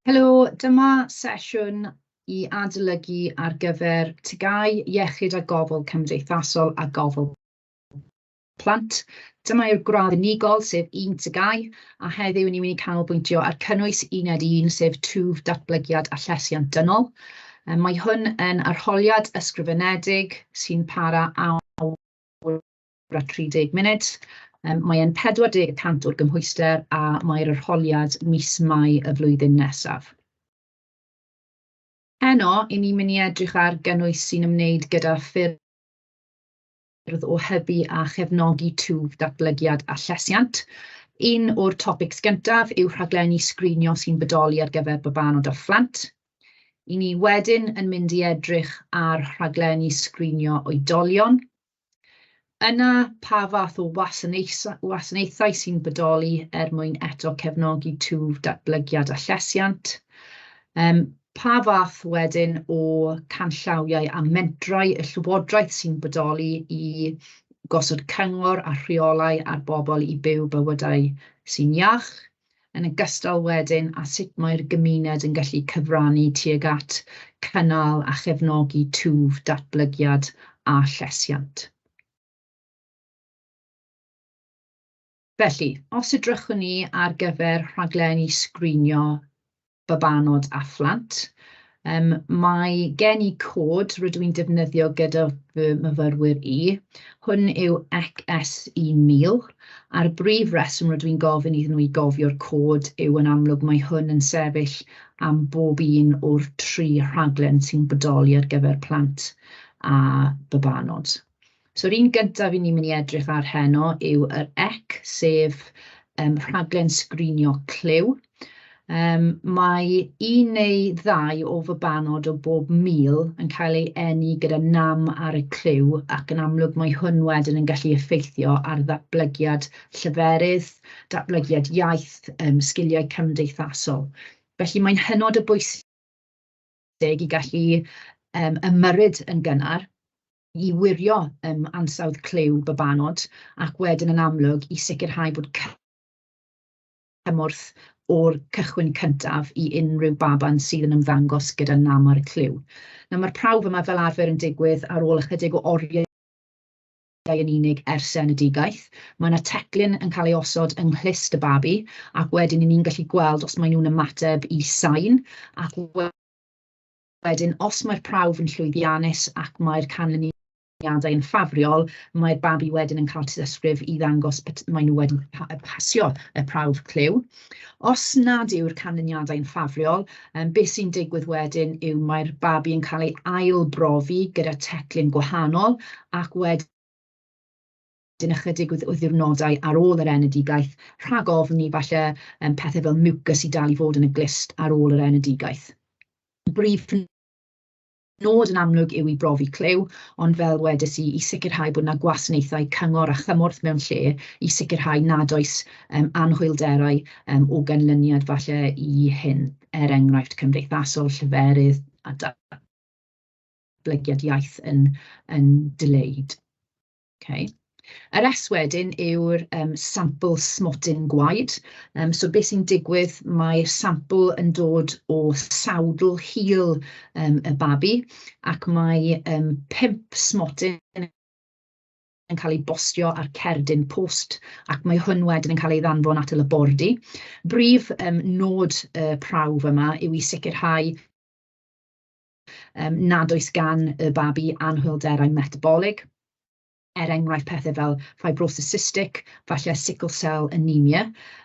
Helo, dyma sesiwn i adolygu ar gyfer TGAU, Iechyd a Gofal Cymdeithasol a Gofal Plant. Dyma yw'r gradd unigol, sef un TGAU, a heddiw ni'n mynd i canolbwyntio ar cynnwys uned 1, sef twf, datblygiad a llesiant dynol. Mae hwn yn arholiad ysgrifenedig sy'n para awr a 30 munud. Mae e'n 40% o'r gymhwyster a mae'r arholiad mis Mai y flwyddyn nesaf. Heno, i ni'n mynd i edrych ar gynnwys sy'n ymwneud gyda ffyrdd o hybu a chefnogi twf, datblygiad a llesiant. Un o'r topics gyntaf yw rhaglenni sgrinio sy'n bodoli ar gyfer babanod a phlant. I ni wedyn yn mynd i edrych ar rhaglenni sgrinio oedolion. Yna, pa fath o wasanaethau sy'n bodoli er mwyn eto cefnogi twf, datblygiad a llesiant? Pa fath wedyn o canllawiau a mentrau y llywodraeth sy'n bodoli i gosod cyngor a rheolau ar bobl i byw bywydau sy'n iach? Yn ogystal wedyn â sut mae'r gymuned yn gallu cyfrannu tuag at cynnal a chefnogi twf, datblygiad a llesiant. Felly, os edrychwn ni ar gyfer rhaglenni sgrinio babanod a phlant, mae gen i cod rydw i'n defnyddio gyda fy myfyrwyr i. Hwn yw ECS1000, a'r brif reswm rydw i'n gofyn iddyn nhw i gofio'r cod yw yn amlwg mae hwn yn sefyll am bob un o'r tri rhaglen sy'n bodoli ar gyfer plant a babanod. So'r un gyntaf i ni'n mynd i edrych ar heno yw yr EC, sef rhaglen sgrinio clyw. Mae un neu ddau o fabanod o bob 1,000 yn cael ei eni gyda nam ar y clyw, ac yn amlwg mae hwn wedyn yn gallu effeithio ar ddatblygiad lleferydd, datblygiad iaith, sgiliau cymdeithasol. Felly mae'n hynod o bwysig i gallu ymyrryd yn gynnar, i wirio ansawdd clyw babanod, ac wedyn yn amlwg i sicrhau bod cymorth o'r cychwyn cyntaf i unrhyw baban sydd yn ymddangos gyda nam ar y clyw. Nawr mae'r prawf yma fel arfer yn digwydd ar ôl ychydig o oriau yn unig ers enedigaeth. Mae yna teclyn yn cael ei osod yng nghlust y babi, ac wedyn 'y ni'n gallu gweld os maen nhw'n ymateb i sain, ac wedyn os mae'r prawf yn llwyddiannus ac mae'r canlyniadau yn ffafriol, mae'r babi wedyn yn cael tystysgrif i ddangos maen nhw wedi pasio y prawf clyw. Os nad yw'r canlyniadau yn ffafriol, beth sy'n digwydd wedyn yw mae'r babi yn cael ei ail-brofi gyda teclyn gwahanol, ac wedyn ychydig o ddiwrnodau ar ôl yr enedigaeth, rhag ofn i falle pethau fel mucus i dal i fod yn y glust ar ôl yr enedigaeth. Brif nod yn amlwg yw i brofi clyw, ond fel wedes i, i sicrhau bod yna gwasanaethau cyngor a chymorth mewn lle i sicrhau nad oes anhwylderau o ganlyniad falle i hyn, er enghraifft cymdeithasol, lleferydd a datblygiad iaith yn delayed. Okay. Yr S wedyn yw'r sampl smotyn gwaed. So beth sy'n digwydd, mae'r sampl yn dod o sawdl hil y babi, ac mae 5 smotyn yn cael ei bostio ar cerdyn post, ac mae hwn wedyn yn cael ei ddanfon at y labordy. Brif nod y prawf yma yw i sicrhau nad oes gan y babi anhwylderau metabolig, er enghraifft pethau fel fibrosis cystic, falle sickle cell anemia.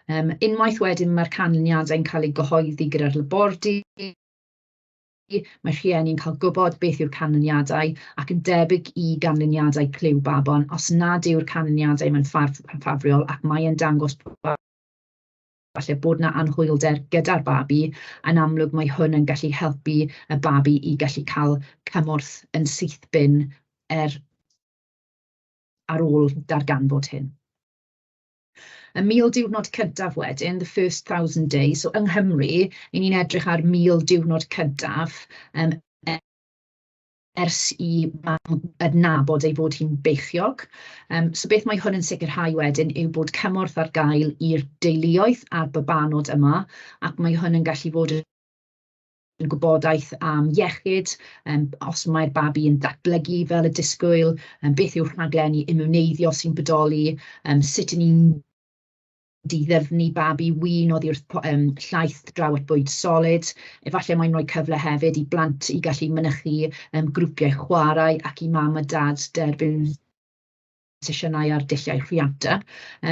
Unwaith wedyn mae'r canlyniadau'n cael eu gyhoeddi gyda'r labordy, mae rhieni'n cael gwybod beth yw'r canlyniadau, ac yn debyg i ganlyniadau clyw baban, os nad yw'r canlyniadau mewn ffafriol ac mae e'n dangos falle bod 'na anhwylder gyda'r babi, yn amlwg mae hwn yn gallu helpu y babi i gallu cael cymorth yn syth bin ar ôl darganfod hyn. Y 1,000 diwrnod cyntaf wedyn, the first 1,000 days, so yng Nghymru, 'y ni'n edrych ar 1,000 diwrnod cyntaf ers i mam adnabod ei bod hi'n beichiog. So beth mae hwn yn sicrhau wedyn yw bod cymorth ar gael i'r deuluoedd a'r babanod yma, ac mae hwn yn gallu fod gwybodaeth am iechyd, os mae'r babi yn datblygu fel y disgwyl, beth yw'r rhaglenni imiwneiddio sy'n bodoli, sut 'y ni'n diddyfnu babi win oddi wrth llaeth draw at bwyd solid. Efallai mae'n rhoi cyfle hefyd i blant i gallu mynychu grwpiau chwarae ac i mam a dad derbyn sesiynau ar dulliau rhianta.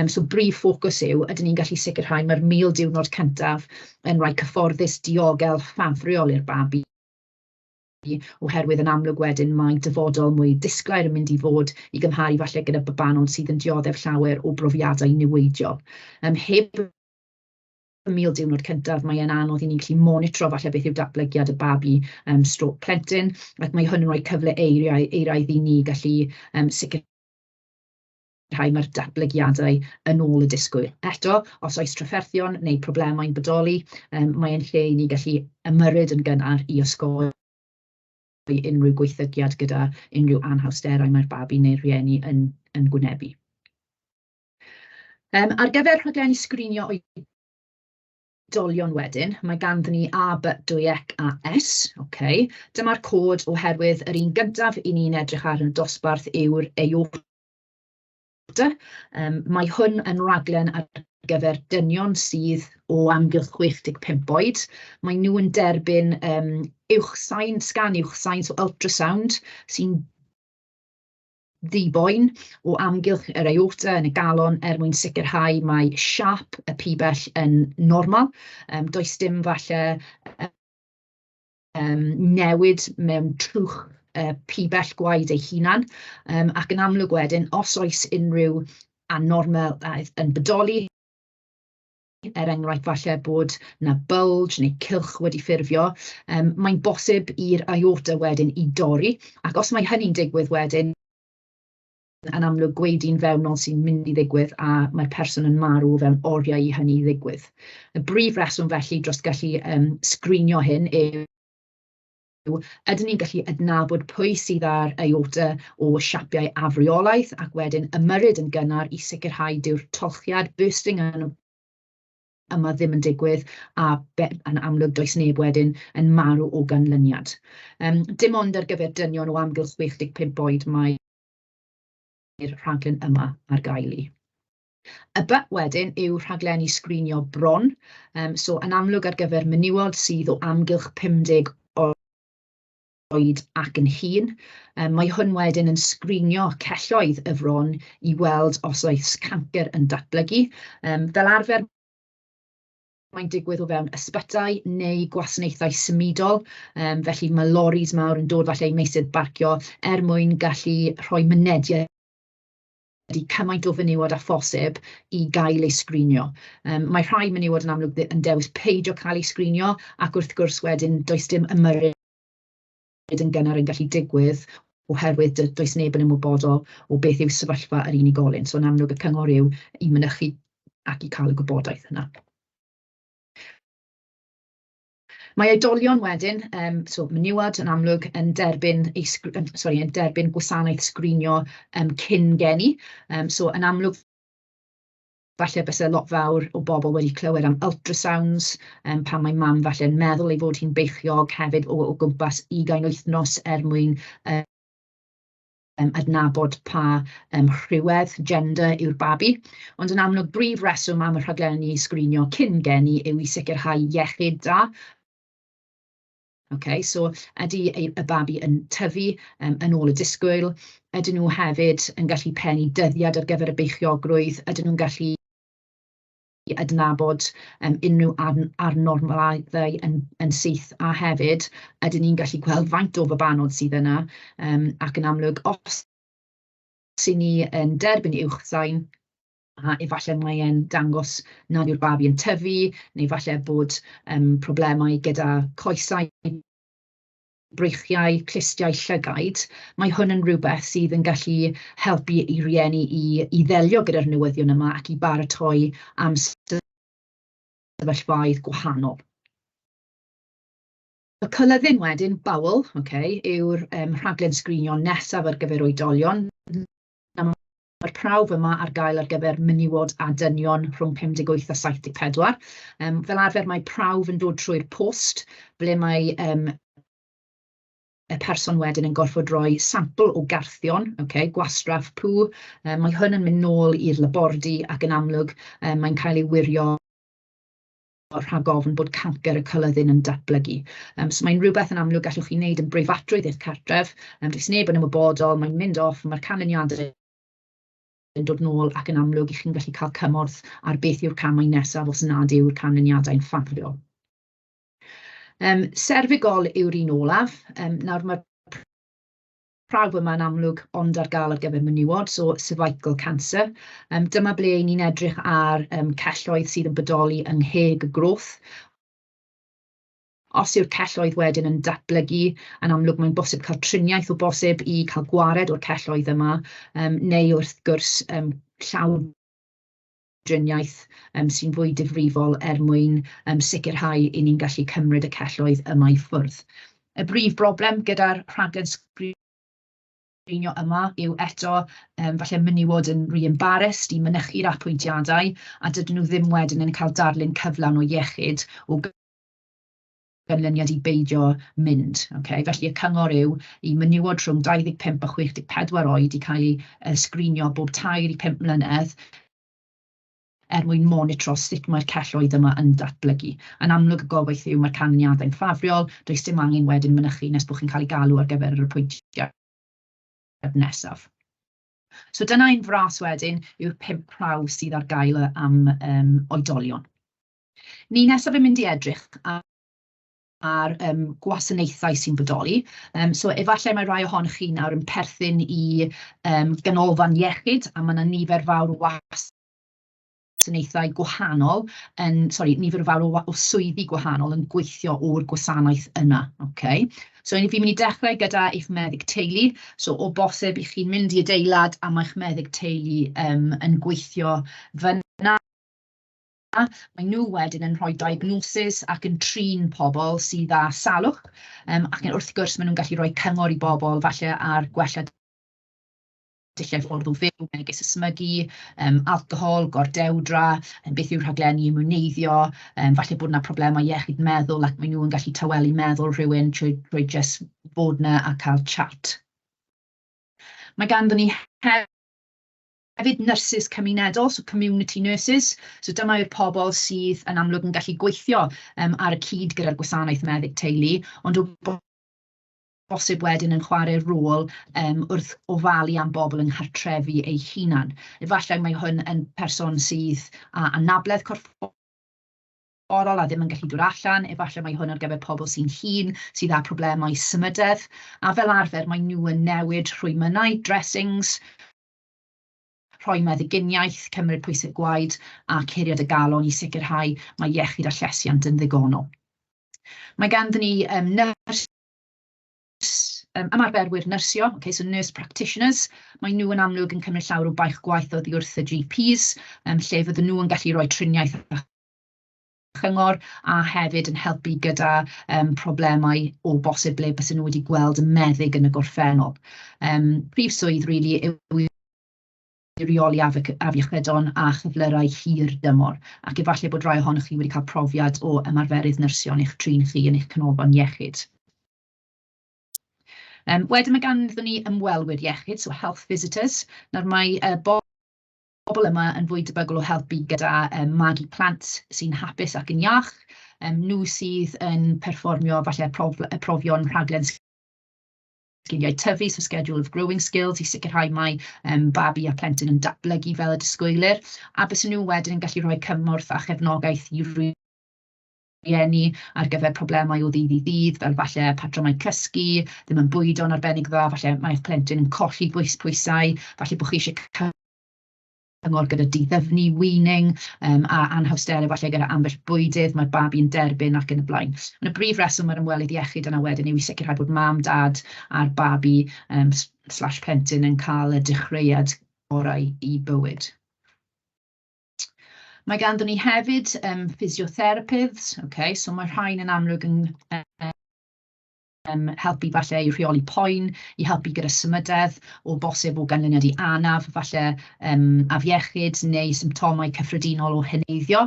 So brif ffocws yw, ydyn ni'n gallu sicrhau mae'r 1,000 diwrnod cyntaf yn rhai cyfforddus, diogel, ffafriol i'r babi, oherwydd yn amlwg wedyn mae dyfodol mwy disglair yn mynd i fod i gymharu falle gyda babanod sydd yn dioddef llawer o brofiadau niweidiol. Heb y 1,000 diwrnod cyntaf, mae e'n anodd i ni gallu monitro falle beth yw datblygiad y babi stroke plentyn, ac mae hwn yn rhoi cyfle eiriau, eiraidd i ni gallu sicrhau mae'r datblygiadau yn ôl y disgwyl. Eto, os oes trafferthion neu problemau'n bodoli, mae e'n lle i ni gallu ymyrryd yn gynnar i osgoi unrhyw gwaethygiad gyda unrhyw anhawsterau mae'r babi neu'r rhieni yn gwynebu. Ar gyfer rhaglenni sgrinio oedolion wedyn, mae ganddyn ni A, B, 2 C a S. Okay. Dyma'r cod oherwydd yr un gyntaf i ni'n edrych ar yn y dosbarth yw'r aorta. Mae hwn yn raglen ar gyfer dynion sydd o amgylch 65 oed. Mae nhw yn derbyn uwchsain, sgan uwchsain, so ultrasound, sy'n ddi-boen o amgylch yr aorta yn y galon er mwyn sicrhau mae siâp y pibell yn normal. Does dim falle newid mewn trwch pibell gwaed ei hunan, ac yn amlwg wedyn, os oes unrhyw anormaledd yn bodoli, er enghraifft falle bod 'na bulge neu cylch wedi ffurfio, mae'n bosib i'r aorta wedyn i dorri, ac os mae hynny'n digwydd wedyn, yn amlwg gwaedu'n fewnol sy'n mynd i ddigwydd a mae'r person yn marw o fewn oriau i hynny ddigwydd. Y brif reswm felly dros gallu sgrinio hyn yw ydyn ni'n gallu adnabod pwy sydd â'r aorta o siapiau afreolaidd ac wedyn ymyrryd yn gynnar i sicrhau dyw'r tolchiad bursting yn yma ddim yn digwydd a yn amlwg does neb wedyn yn marw o ganlyniad. Dim ond ar gyfer dynion o amgylch 65 oed mae'r rhaglen yma ar gael i. Y B wedyn yw rhaglenni sgrinio bron, so yn amlwg ar gyfer menywod sydd o amgylch 50 oed ac yn hŷn. Mae hwn wedyn yn sgrinio celloedd y fron i weld os oes cancr yn datblygu. Fel arfer mae'n digwydd o fewn ysbytai neu gwasanaethau symudol, felly mae loris mawr yn dod falle i meysydd barcio er mwyn gallu rhoi mynediad i cymaint o fenywod â phosib i gael eu sgrinio. Mae rhai menywod yn amlwg yn dewis peidio cael eu sgrinio, ac wrth gwrs wedyn does dim ymyrryd yn gynnar yn gallu digwydd oherwydd does neb yn ymwybodol o beth yw sefyllfa yr unigolyn. So yn amlwg y cyngor yw i mynychu ac i cael y gwybodaeth yna. Mae oedolion wedyn, so menywod yn amlwg yn derbyn, eu sorry, yn derbyn gwasanaeth sgrinio cyn geni. So yn amlwg falle byse lot fawr o bobl wedi clywed am ultrasounds, pan mae mam falle'n meddwl ei fod hi'n beichiog hefyd o gwmpas 20 wythnos er mwyn adnabod pa rhywedd, gender, yw'r babi. Ond yn amlwg, brif reswm am y rhaglenni sgrinio cyn geni yw i sicrhau iechyd da. Okay, so ydy y babi yn tyfu yn ôl y disgwyl? Ydyn nhw hefyd yn gallu pennu dyddiad ar gyfer y beichiogrwydd? Ydyn nhw'n gallu adnabod unrhyw anormaleddau yn syth? A hefyd, ydyn ni'n gallu gweld faint o fabanod sydd yna? Ac yn amlwg, os 'y ni yn derbyn uwchsain, a efallai mae e'n dangos nad yw'r babi yn tyfu, neu falle bod problemau gyda coesau, breichiau, clustiau, llygaid, mae hwn yn rhywbeth sydd yn gallu helpu i rieni i ddelio gyda'r newyddion yma ac i baratoi am sefyllfaoedd gwahanol. Y cynefin wedyn, bowel, okay, yw'r rhaglen sgrinio nesaf ar gyfer oedolion. Mae'r prawf yma ar gael ar gyfer menywod a dynion rhwng 58 a 74. Fel arfer mae prawf yn dod trwy'r post, ble mae y person wedyn yn gorfod rhoi sampl o garthion, okay, gwastraff pŵ. Mae hwn yn mynd nôl i'r labordy ac yn amlwg mae'n cael ei wirio rhag ofn bod cancr y coluddyn yn datblygu. So mae'n rhywbeth yn amlwg gallwch chi wneud yn breifatrwydd eich cartref, does neb yn ymwybodol, mae'n mynd off, mae'r canlyniadau yn dod nôl ac yn amlwg i chi'n gallu cael cymorth ar beth yw'r camau nesaf os nad yw'r canlyniadau'n ffafriol. Serfigol yw'r un olaf. Nawr mae'r prawf yma yn amlwg ond ar gael ar gyfer menywod, so cervical cancer. Dyma ble 'y ni'n edrych ar celloedd sydd yn bodoli yng ngheg y groth. Os yw'r celloedd wedyn yn datblygu, yn amlwg mae'n bosib cael triniaeth o bosib i cael gwared o'r celloedd yma, neu wrth gwrs llawdriniaeth sy'n fwy difrifol er mwyn sicrhau 'y ni'n gallu cymryd y celloedd yma i ffwrdd. Y brif broblem gyda'r rhaglen sgrinio yma yw eto, falle menywod yn rhy embarrassed i mynychu'r apwyntiadau, a dydyn nhw ddim wedyn yn cael darlun cyflawn o iechyd o ganlyniad i beidio mynd. Okay? Felly y cyngor yw i menywod rhwng 25 a 64 oed i cael eu sgrinio bob 3 i 5 mlynedd er mwyn monitro sut mae'r celloedd yma yn datblygu. Yn amlwg y gobaith yw mae'r canlyniadau'n ffafriol, does dim angen wedyn mynychu nes bod chi'n cael ei galw ar gyfer yr apwyntiad nesaf. So dyna un fras wedyn yw'r 5 prawf sydd ar gael am oedolion. Ni nesaf yn mynd i edrych ar gwasanaethau sy'n bodoli. So efallai mae rai ohonoch chi nawr yn perthyn i ganolfan iechyd, a mae yna nifer fawr o wasanaethau gwahanol yn, sori, nifer fawr o swyddi gwahanol yn gweithio o'r gwasanaeth yna. Okay? So fi'n mynd i dechrau gyda eich meddyg teulu. So o bosib i chi'n mynd i adeilad a mae'ch meddyg teulu yn gweithio fyna. Mae nhw wedyn yn rhoi diagnosis ac yn trin pobl sydd â salwch, ac wrth gwrs maen nhw'n gallu rhoi cyngor i bobl falle ar gwella dulliau ffordd o fyw, megis ysmygu, alcohol, gordewdra, beth yw rhaglenni imwneiddio, falle bod 'na problemau iechyd meddwl ac maen nhw yn gallu tawelu meddwl rhywun trwy jyst bod 'na a cael chat. Mae ganddon ni hefyd nyrsys cymunedol, so community nurses. So dyma yw'r pobl sydd yn amlwg yn gallu gweithio ar y cyd gyda'r gwasanaeth meddyg teulu, ond o bosib wedyn yn chwarae rôl wrth ofalu am bobl yng nghartrefi eu hunan. Efallai mae hwn yn person sydd â anabledd corfforol a ddim yn gallu dod allan, efallai mae hwn ar gyfer pobl sy'n hŷn, sydd â problemau symudedd, a fel arfer mae nhw yn newid rhwymynnau, dressings, rhoi meddyginiaeth, cymryd pwysau gwaed a curiad y galon i sicrhau mae iechyd a llesiant yn ddigonol. Mae ganddyn ni nyrs, ymarferwyr nyrsio, okay, so nurse practitioners, mae nhw yn amlwg yn cymryd llawer o baich gwaith oddi wrth y GPs, lle fydden nhw yn gallu rhoi triniaeth a chyngor a hefyd yn helpu gyda problemau o bosib ble bysen nhw wedi gweld y meddyg yn y gorffennol. Prif swydd really yw i reoli afiechydon a chyflyrau hir dymor, ac efallai bod rai ohonoch chi wedi cael profiad o ymarferydd nyrsio yn eich trin chi yn eich canolfan iechyd. Wedyn mae ganddon ni ymwelwyr iechyd, so health visitors. Nawr mae bobl yma yn fwy debygol o helpu gyda magu plant sy'n hapus ac yn iach, nhw sydd yn perfformio falle y profion rhaglen sgiliau tyfu, so schedule of growing skills, i sicrhau mai babi a plentyn yn datblygu fel y disgwylir, a bysen nhw wedyn yn gallu rhoi cymorth a chefnogaeth i rieni ar gyfer problemau o ddydd i ddydd, fel falle patrymau cysgu, ddim yn bwydo'n arbennig dda, falle mae'ch plentyn yn colli pwysau, falle bod chi eisiau cyngor gyda diddyfnu, weaning, a anhawsterau falle gyda ambell bwydydd mae'r babi yn derbyn ac yn y blaen. Ond y brif reswm mae'r ymwelydd iechyd yna wedyn yw i sicrhau bod mam, dad a'r babi slash plentyn yn cael y dechreuad gorau i bywyd. Mae ganddon ni hefyd physiotherapists, okay, so mae rhain yn amlwg yn helpu falle i rheoli poen, i helpu gyda symudedd, o bosib o ganlyniad i anaf, falle afiechyd neu symptomau cyffredinol o heneiddio.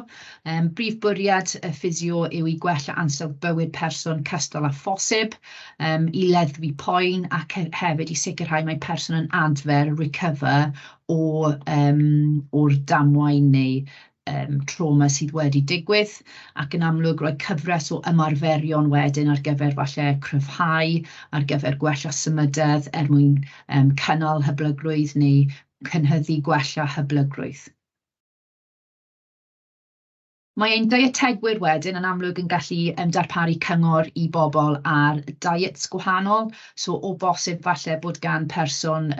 Brif bwriad y ffisio yw i gwella ansawdd bywyd person cystal â phosib, i leddfu poen ac hefyd i sicrhau mae person yn adfer, recover, o'r damwain neu trauma sydd wedi digwydd, ac yn amlwg rhoi cyfres o ymarferion wedyn ar gyfer falle cryfhau, ar gyfer gwella symudedd er mwyn cynnal hyblygrwydd neu cynhyddu gwella hyblygrwydd. Mae ein dietegwyr wedyn yn amlwg yn gallu darparu cyngor i bobl ar diets gwahanol, so o bosib falle bod gan person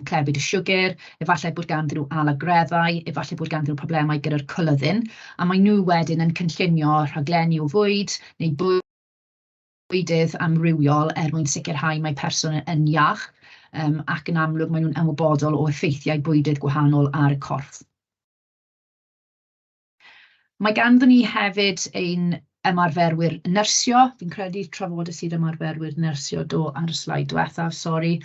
clefyd y siwgr, efallai bod ganddyn nhw alagreddau, efallai bod ganddyn nhw problemau gyda'r coluddyn, a maen nhw wedyn yn cynllunio rhaglenni o fwyd neu bwydydd amrywiol er mwyn sicrhau mae person yn iach, ac yn amlwg maen nhw'n ymwybodol o effeithiau bwydydd gwahanol ar y corff. Mae ganddyn ni hefyd ein ymarferwyr nyrsio, fi'n credu trafodes i'r ymarferwyr nyrsio do ar y sleid diwethaf, sori.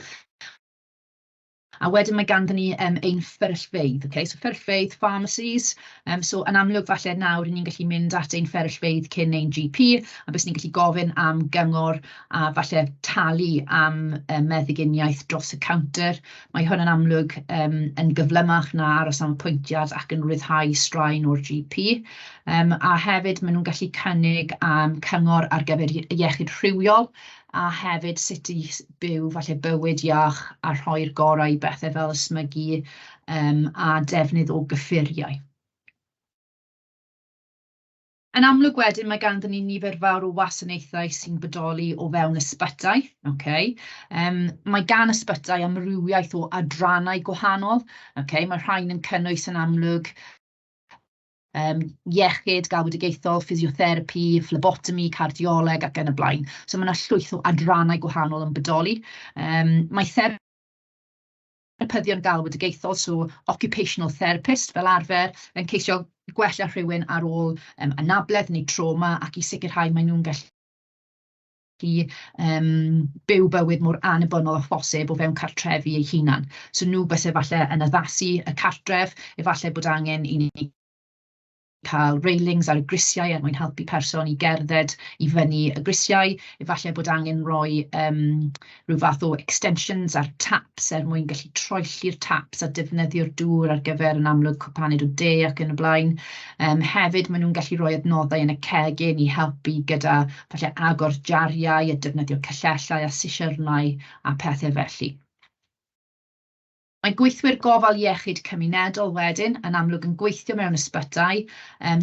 A wedyn mae ganddyn ni ein fferyllfeydd, okay? So fferyllfeydd, pharmacies, so yn amlwg falle nawr ni'n gallu mynd at ein fferyllfeydd cyn ein GP, a bys ni'n gallu gofyn am gyngor a falle talu am meddyginiaeth dros y counter. Mae hwn yn amlwg yn gyflymach na aros am apwyntiad ac yn rhyddhau straen o'r GP. A hefyd maen nhw'n gallu cynnig cyngor ar gyfer iechyd rhywiol, a hefyd sut i byw falle bywyd iach a rhoi'r gorau i bethau fel ysmygu a defnydd o gyffuriau. Yn amlwg wedyn mae ganddyn ni nifer fawr o wasanaethau sy'n bodoli o fewn ysbytai. Okay? Mae gan ysbytai amrywiaeth o adrannau gwahanol. Okay? Mae rhain yn cynnwys yn amlwg iechyd galwedigaethol, ffisiotherapi, phlebotomy, cardioleg ac yn y blaen. So mae yna llwyth o adrannau gwahanol yn bodoli. Mae therapyddion galwedigaethol, so occupational therapist fel arfer, yn ceisio gwella rhywun ar ôl anabledd neu trauma ac i sicrhau maen nhw'n gallu byw bywyd mor annibynnol â phosib o fewn cartrefi eu hunan. So nhw byse falle yn addasu y cartref, efallai bod angen i ni cael railings ar y grisiau er mwyn helpu person i gerdded i fyny y grisiau, efallai bod angen rhoi rhyw fath o extensions ar taps er mwyn gallu troelli'r taps a defnyddio'r dŵr ar gyfer yn amlwg cwpaned o de ac yn y blaen. Hefyd maen nhw'n gallu rhoi adnoddau yn y cegin i helpu gyda falle agor jariau a defnyddio cylellau a sisiwrnau a pethau felly. Mae gweithwyr gofal iechyd cymunedol wedyn yn amlwg yn gweithio mewn ysbytai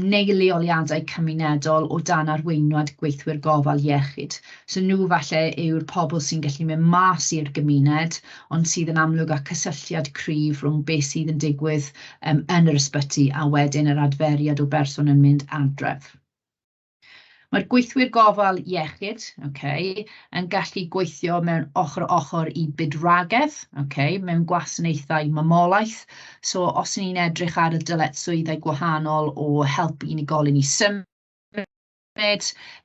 neu leoliadau cymunedol o dan arweinwad gweithwyr gofal iechyd. So nhw falle yw'r pobl sy'n gallu mynd mas i'r gymuned, ond sydd yn amlwg â cysylltiad cryf rhwng beth sydd yn digwydd yn yr ysbyty a wedyn yr adferiad o berson yn mynd adref. Mae'r gweithwyr gofal iechyd, okay, yn gallu gweithio mewn ochr ochr i bydwragedd, okay, mewn gwasanaethau mamolaeth. So os ni'n edrych ar y dyletswyddau gwahanol o helpu unigolyn i symud,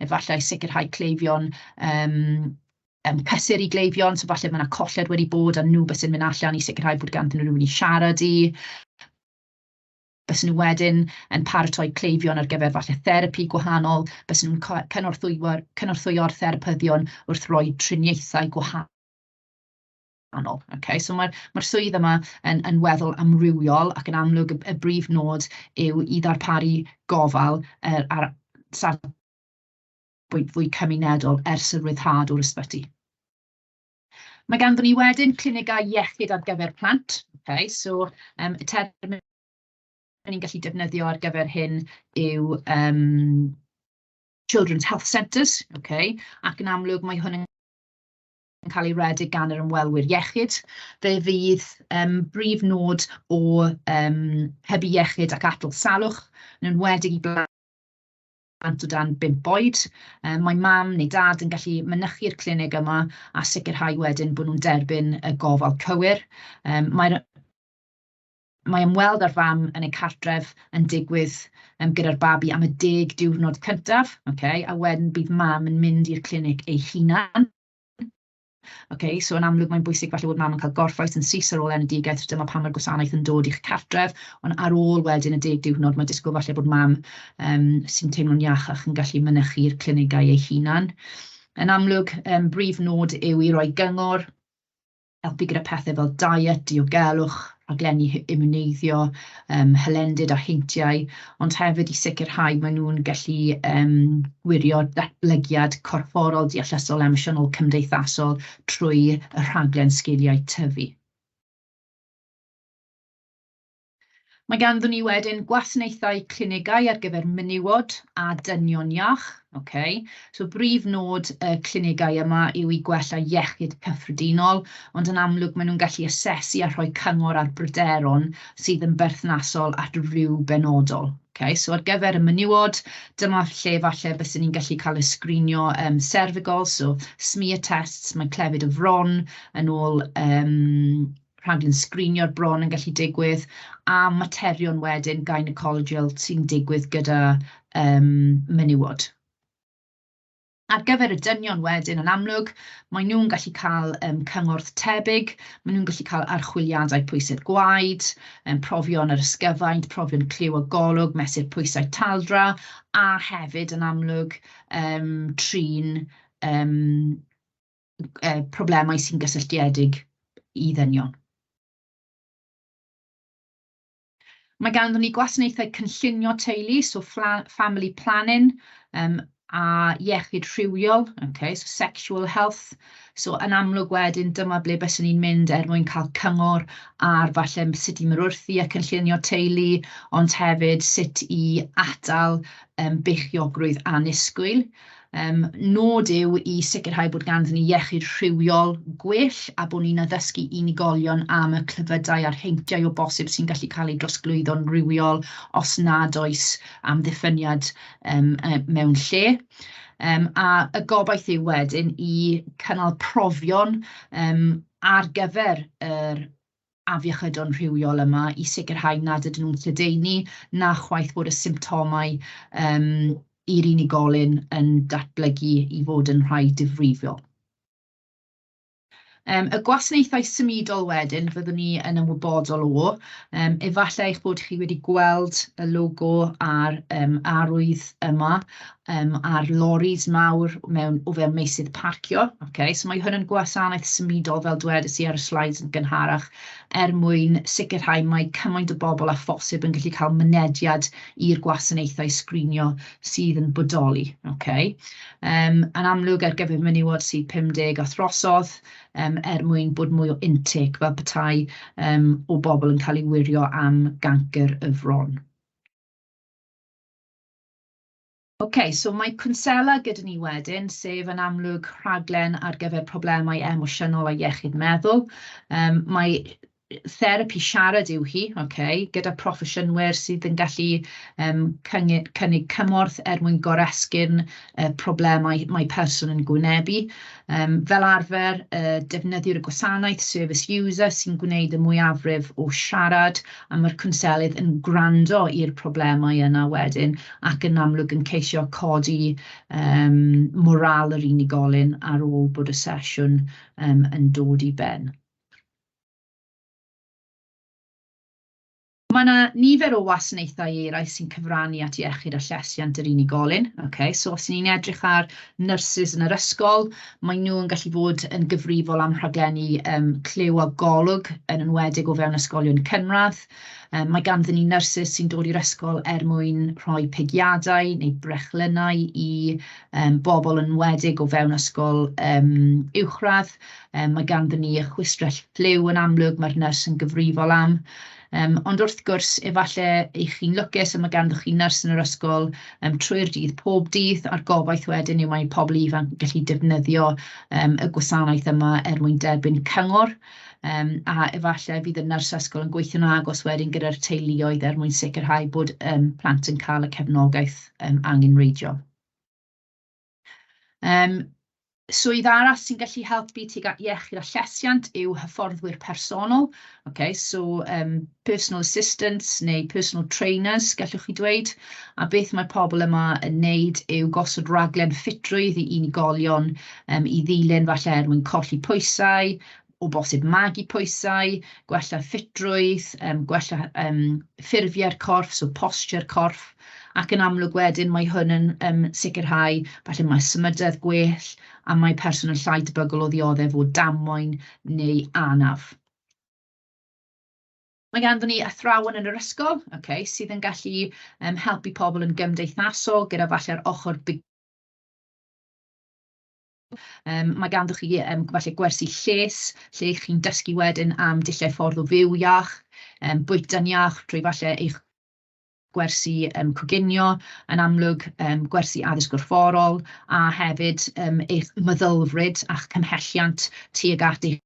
efallai sicrhau cleifion, cysur i gleifion, so falle mae yna colled wedi bod a nhw byse'n mynd allan i sicrhau bod ganddyn nhw rhywun i siarad i. Bysen nhw wedyn yn paratoi cleifion ar gyfer falle therapi gwahanol, bysen nhw'n cynorthwyo'r therapyddion wrth roi triniaethau gwahanol. Okay? So mae'r swydd yma yn weddol amrywiol ac yn amlwg y brif nod yw i ddarparu gofal ar safbwynt fwy cymunedol ers y ryddhad o'r ysbyty. Mae ganddyn ni wedyn clinigau iechyd ar gyfer plant. Okay? So y term ni'n gallu defnyddio ar gyfer hyn yw Children's Health Centres, okay? Ac yn amlwg mae hwn yn cael ei redeg gan yr ymwelwyr iechyd. Fe fydd brif nod o hybu iechyd ac atal salwch, yn enwedig i blant o dan 5 oed. Mae mam neu dad yn gallu mynychu'r clinig yma a sicrhau wedyn bod nhw'n derbyn y gofal cywir. Mae'r Mae ymweld â'r fam yn ei cartref yn digwydd gyda'r babi am y 10 diwrnod cyntaf, ocê, a wedyn bydd mam yn mynd i'r clinig ei hunan. Ocê, so yn amlwg mae'n bwysig falle bod mam yn cael gorffwys yn syth ar ôl enedigaeth, dyma pam mae'r gwasanaeth yn dod i'ch cartref, ond ar ôl wedyn y 10 diwrnod, mae disgwyl falle bod mam sy'n teimlo'n iachach yn gallu mynychu'r clinigau ei hunan. Yn amlwg, brif nod yw i roi gyngor, helpu gyda pethau fel diet, diogelwch, rhaglenni imiwneiddio, hylendid a heintiau, ond hefyd i sicrhau maen nhw'n gallu gwirio datblygiad corfforol, deallusol, emosiynol, cymdeithasol trwy y rhaglen sgiliau tyfu. Mae ganddon ni wedyn gwasanaethau clinigau ar gyfer menywod a dynion iach. Okay. So brif nod y clinigau yma yw i gwella iechyd cyffredinol, ond yn amlwg maen nhw'n gallu asesu a rhoi cyngor ar bryderon sydd yn berthnasol at ryw benodol. Okay. So ar gyfer y menywod, dyma lle falle byswn ni'n gallu cael y sgrinio cervical, so smear tests, mae clefyd y fron yn ôl rhaglen sgrinio'r bron yn gallu digwydd, a materion wedyn gynecological sy'n digwydd gyda menywod. Ar gyfer y dynion wedyn, yn amlwg, maen nhw'n gallu cael cymorth tebyg, maen nhw'n gallu cael archwiliadau pwysedd gwaed, profion yr ysgyfaint, profion clyw a golwg, mesur pwysau taldra, a hefyd yn amlwg trin problemau sy'n gysylltiedig i ddynion. Mae ganddon ni gwasanaethau cynllunio teulu, so family planning, a iechyd rhywiol, okay, so sexual health. So yn amlwg wedyn dyma ble byswn ni'n mynd er mwyn cael cyngor ar falle sut i ymwrthio a cynllunio teulu, ond hefyd sut i atal beichiogrwydd annisgwyl. Nod yw i sicrhau bod ganddyn ni iechyd rhywiol gwell a bod ni'n addysgu unigolion am y clefydau a'r heintiau o bosib sy'n gallu cael eu drosglwyddo'n rhywiol os nad oes amddiffyniad mewn lle. A y gobaith yw wedyn i cynnal profion ar gyfer yr afiechydon rhywiol yma i sicrhau nad ydyn nhw'n lledaenu na chwaith bod y symptomau i'r unigolyn yn datblygu i fod yn rhai difrifol. Y gwasanaethau symudol wedyn fyddwn ni yn ymwybodol o, efallai eich bod chi wedi gweld y logo a'r arwydd yma ar loris mawr mewn o fewn meysydd parcio. Okay, so mae hwn yn gwasanaeth symudol fel dwedais i ar y slides yn gynharach, er mwyn sicrhau mai cymaint o bobl â phosib yn gallu cael mynediad i'r gwasanaethau sgrinio sydd yn bodoli. Okay. Yn amlwg ar gyfer menywod sydd 50 a throsodd, er mwyn bod mwy o intake fel petai o bobl yn cael ei wirio am gancr y fron. OK, so mae cwnsela gyda ni wedyn, sef yn amlwg rhaglen ar gyfer problemau emosiynol a iechyd meddwl. Mae therapi siarad yw hi, okay, gyda proffesiynwyr sydd yn gallu cynnig cymorth er mwyn goresgyn problemau mae person yn gwynebu. Fel arfer, defnyddiwr y gwasanaeth, service user, sy'n gwneud y mwyafrif o siarad, a mae'r cwnselydd yn gwrando i'r problemau yna wedyn, ac yn amlwg yn ceisio codi moral yr unigolyn ar ôl bod y sesiwn yn dod i ben. Mae yna nifer o wasanaethau eraill sy'n cyfrannu at iechyd a llesiant yr unigolyn. Okay, so os ni'n edrych ar nyrsys yn yr ysgol, maen nhw yn gallu bod yn gyfrifol am rhaglenni clyw a golwg, yn enwedig o fewn ysgolion cynradd. Mae ganddyn ni nyrsys sy'n dod i'r ysgol er mwyn rhoi pigiadau neu brechlynnau i bobl yn enwedig o fewn ysgol uwchradd. Mae ganddyn ni y chwistrell ffliw yn amlwg, mae'r nyrs yn gyfrifol am. Ond wrth gwrs, efallai eich chi'n lwcus a mae ganddoch chi nyrs yn yr ysgol trwy'r dydd pob dydd, a'r gobaith wedyn yw mae pobl ifanc yn gallu defnyddio y gwasanaeth yma er mwyn derbyn cyngor. A efallai fydd y nyrs ysgol yn gweithio'n agos wedyn gyda'r teuluoedd er mwyn sicrhau bod plant yn cael y cefnogaeth angenrheidiol. Swydd arall sy'n gallu helpu tuag at iechyd a llesiant yw hyfforddwyr personol. Okay, so personal assistants neu personal trainers, gallwch chi dweud. A beth mae pobl yma yn wneud yw gosod raglen ffitrwydd i unigolion i ddilyn falle er mwyn colli pwysau, o bosib magu pwysau, gwella ffitrwydd, gwella ffurfiau'r corff, so posture'r corff, ac yn amlwg wedyn mae hwn yn sicrhau falle mae symudedd gwell a mae person yn llai debygol o ddioddef o damwain neu anaf. Mae ganddon ni athrawon yn yr ysgol, okay, sydd yn gallu helpu pobl yn gymdeithasol gyda falle'r ochr. Mae ganddoch chi falle gwersi lles, lle chi'n dysgu wedyn am dulliau ffordd o fyw iach, bwyta'n iach trwy falle eich gwersi coginio, yn amlwg gwersi addysg gorfforol, a hefyd eich meddylfryd a'ch cymhelliant tuag at eich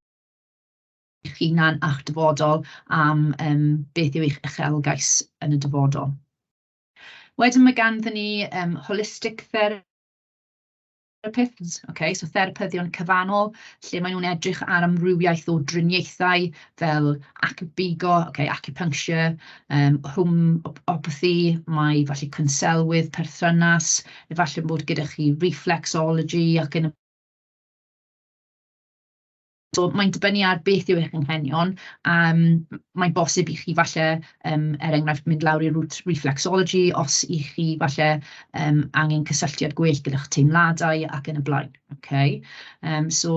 hunan a'ch dyfodol am beth yw eich uchelgais yn y dyfodol. Wedyn mae ganddyn ni holistic therapists, okay, so therapyddion cyfannol, lle maen nhw'n edrych ar amrywiaeth o driniaethau fel acubigo, okay, acupuncture, homeopathy, mae falle cwnselwydd perthynas, efallai bod gyda chi reflexology ac yn y. So mae'n dibynnu ar beth yw eich anghenion. Mae'n bosib i chi falle, er enghraifft, mynd lawr i'r route reflexology os i chi falle angen cysylltiad gwell gyda'ch teimladau ac yn y blaen. Okay? So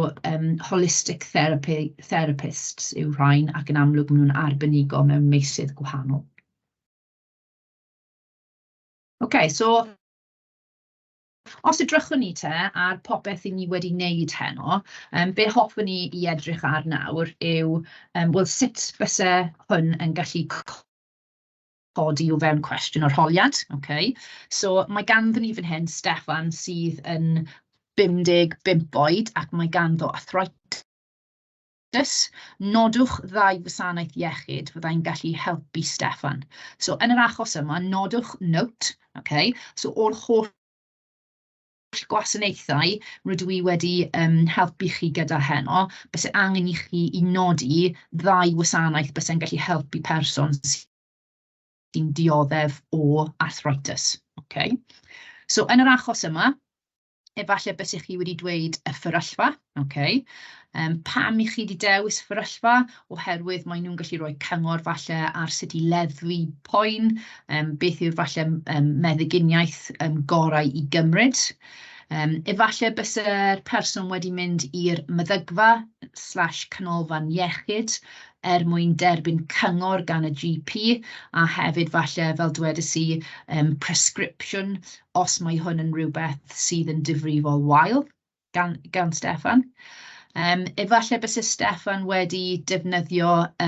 holistic therapists yw rhain ac yn amlwg maen nhw'n arbenigo mewn meysydd gwahanol. Okay, so os edrychwn ni te ar popeth 'y ni wedi wneud heno, be hoffwn i i edrych ar nawr yw, wel, sut fyse hwn yn gallu codi o fewn cwestiwn arholiad, okay? So mae ganddon ni fan hyn Steffan sydd yn 55 oed ac mae ganddo arthritis. Nodwch ddau wasanaeth iechyd fyddai'n gallu helpu Steffan. So yn yr achos yma, nodwch note, okay? So o'r holl gwasanaethau rydw i wedi helpu chi gyda heno, byse angen i chi i nodi ddau wasanaeth byse'n gallu helpu person sy'n dioddef o arthritis. Okay? So yn yr achos yma, efallai bysech chi wedi dweud y fferyllfa, okay? Pam i chi wedi dewis fferyllfa? Oherwydd maen nhw'n gallu rhoi cyngor falle ar sut i leddfu poen, beth yw'r falle meddyginiaeth gorau i gymryd. Efallai byse'r person wedi mynd i'r meddygfa/canolfan iechyd er mwyn derbyn cyngor gan y GP a hefyd falle, fel dwedais i, prescription os mae hwn yn rhywbeth sydd yn difrifol wael gan Steffan. Efallai byse Steffan wedi defnyddio y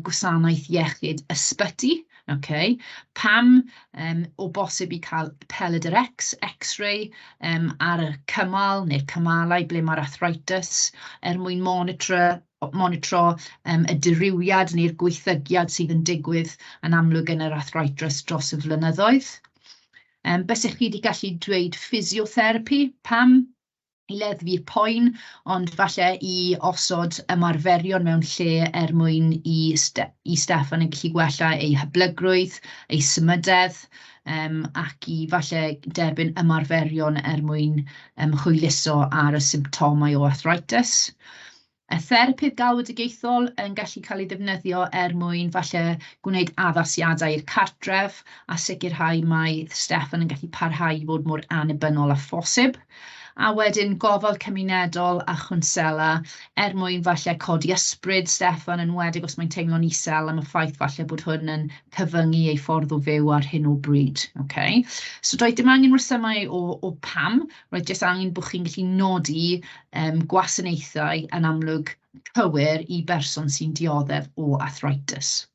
gwasanaeth iechyd ysbyty. Okay. Pam? O bosib i cael pelydr X, X-ray, ar y cymal neu'r cymalau ble mae'r arthritis er mwyn monitro y dirywiad neu'r gwaethygiad sydd yn digwydd yn amlwg yn yr arthritis dros y flynyddoedd. Bysech chi wedi gallu dweud physiotherapy, pam? I leddfu'r poen, ond falle i osod ymarferion mewn lle er mwyn i Steffan yn gallu gwella ei hyblygrwydd, ei symudedd, ac i falle derbyn ymarferion er mwyn hwyluso ar y symptomau o arthritis. Y therapydd galwedigaethol yn gallu cael ei ddefnyddio er mwyn falle gwneud addasiadau i'r cartref a sicrhau mai Steffan yn gallu parhau i fod mor annibynnol â phosib. A wedyn gofal cymunedol a chwnsela er mwyn falle codi ysbryd Steffan, yn enwedig os mae'n teimlo'n isel am y ffaith falle bod hwn yn cyfyngu ei ffordd o fyw ar hyn o bryd. Okay? So doedd dim angen resymau o pam, roedd jyst angen bod chi'n gallu nodi gwasanaethau yn amlwg cywir i berson sy'n dioddef o arthritis.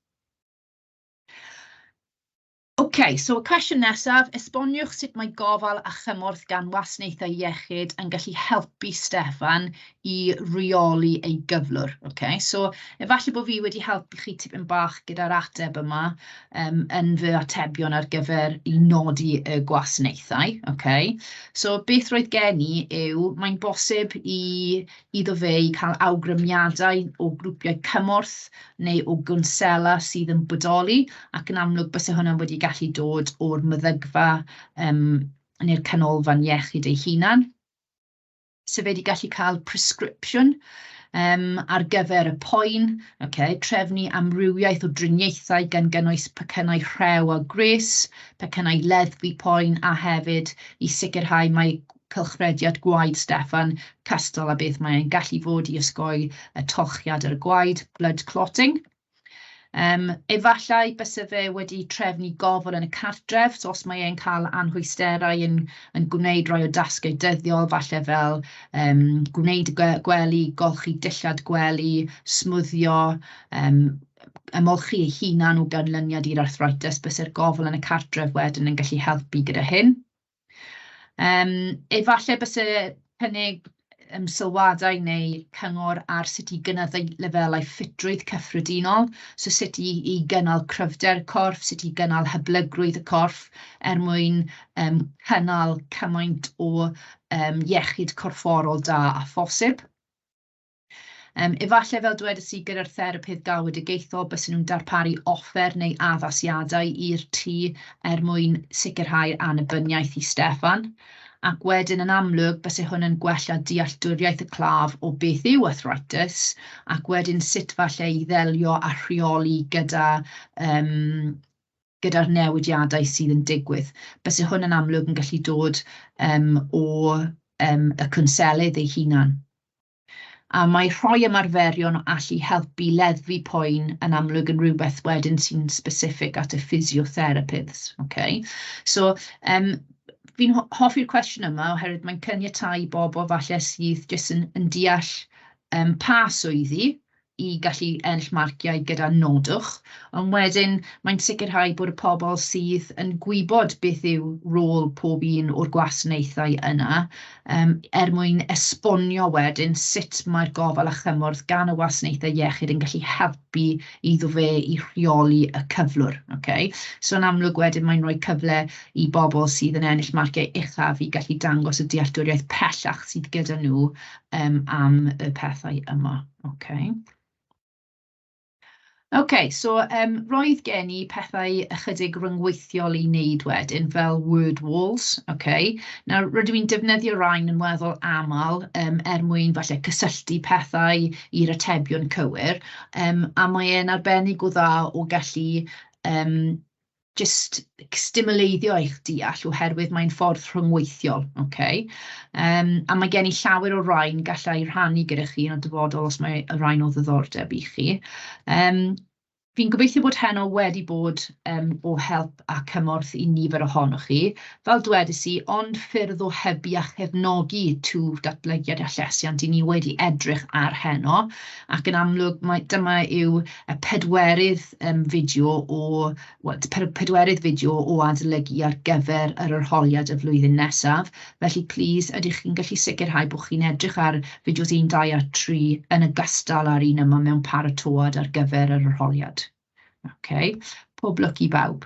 OK, so y cwestiwn nesaf, esboniwch sut mae gofal a chymorth gan wasanaethau iechyd yn gallu helpu Steffan i reoli ei gyflwr. OK, so efallai bod fi wedi helpu chi tipyn bach gyda'r ateb yma yn fy atebion ar gyfer i nodi y gwasanaethau. OK, so beth roedd gen i yw, mae'n bosib i iddo fe i cael awgrymiadau o grwpiau cymorth neu o gwnsela sydd yn bodoli, ac yn amlwg byse hwnna wedi gallu dod o'r meddygfa neu'r canolfan iechyd ei hunan. So fe 'di gallu cael prescription ar gyfer y poen, ocê, trefnu amrywiaeth o driniaethau gan gynnwys pecynnau rhew a gwres, pecynnau leddfu poen, a hefyd i sicrhau mai cylchrediad gwaed Steffan cystal â beth mae e'n gallu fod i osgoi y tolchiad ar y gwaed, blood clotting. Efallai byse fe wedi trefnu gofal yn y cartref, so os mae e'n cael anhwysterau yn gwneud rhai o dasgau dyddiol, falle fel gwneud y gwely, golchi dillad gwely, smwddio, ymolchi ei hunan o ganlyniad i'r arthritis, byse'r gofal yn y cartref wedyn yn gallu helpu gyda hyn. Efallai byse cynnig sylwadau neu cyngor ar sut i gynyddu lefelau ffitrwydd cyffredinol, so sut i gynnal cryfder y corff, sut i gynnal hyblygrwydd y corff er mwyn cynnal cymaint o iechyd corfforol da â phosib. Efallai, fel dwedais i, gyda'r therapydd galwedigaethol, bysen nhw'n darparu offer neu addasiadau i'r tŷ er mwyn sicrhau annibyniaeth i Steffan. Ac wedyn, yn amlwg, byse hwn yn gwella dealltwriaeth y claf o beth yw arthritis, ac wedyn sut falle i ddelio a rheoli gyda'r newidiadau sydd yn digwydd. Byse hwn yn amlwg yn gallu dod o y cwnselydd ei hunan. A mae rhoi ymarferion o allu helpu leddfu poen yn amlwg yn rhywbeth wedyn sy'n specific at y physiotherapists. Okay? So, fi'n hoffi'r cwestiwn yma oherwydd mae'n caniatáu i bobl falle sydd jyst yn deall pa swyddi i gallu ennill marciau gyda nodwch, ond wedyn mae'n sicrhau bod y pobl sydd yn gwybod beth yw rôl pob un o'r gwasanaethau yna, er mwyn esbonio wedyn sut mae'r gofal a chymorth gan y wasanaethau iechyd yn gallu helpu iddo fe i rheoli y cyflwr. Okay? So yn amlwg wedyn mae'n rhoi cyfle i bobl sydd yn ennill marciau uchaf i gallu dangos y dealltwriaeth pellach sydd gyda nhw am y pethau yma. Okay. OK, so roedd gen i pethau ychydig ryngweithiol i wneud wedyn, fel word walls. OK. Nawr, rydw i'n defnyddio rhain yn weddol aml er mwyn falle cysylltu pethau i'r atebion cywir, a mae e'n arbennig o dda o gallu jyst stimuleiddio eich deall oherwydd mae'n ffordd rhyngweithiol, ocê. A mae gen i llawer o rain galla i rhannu gyda chi yn y dyfodol os mae y rhain o ddiddordeb i chi. Fi'n gobeithio bod heno wedi bod o help a cymorth i nifer ohonoch chi. Fel dwedais i, ond ffyrdd o hybu a chefnogi twf, datblygiad a llesiant i ni wedi edrych ar heno, ac yn amlwg mae dyma yw y pedwerydd fideo o, wel, pedwerydd fideo o adolygu ar gyfer yr arholiad y flwyddyn nesaf. Felly, plis, ydych chi'n gallu sicrhau bod chi'n edrych ar fideos 1, 2 a 3 yn ogystal â'r un yma mewn paratoad ar gyfer yr arholiad. OK, pob lwc i bawb.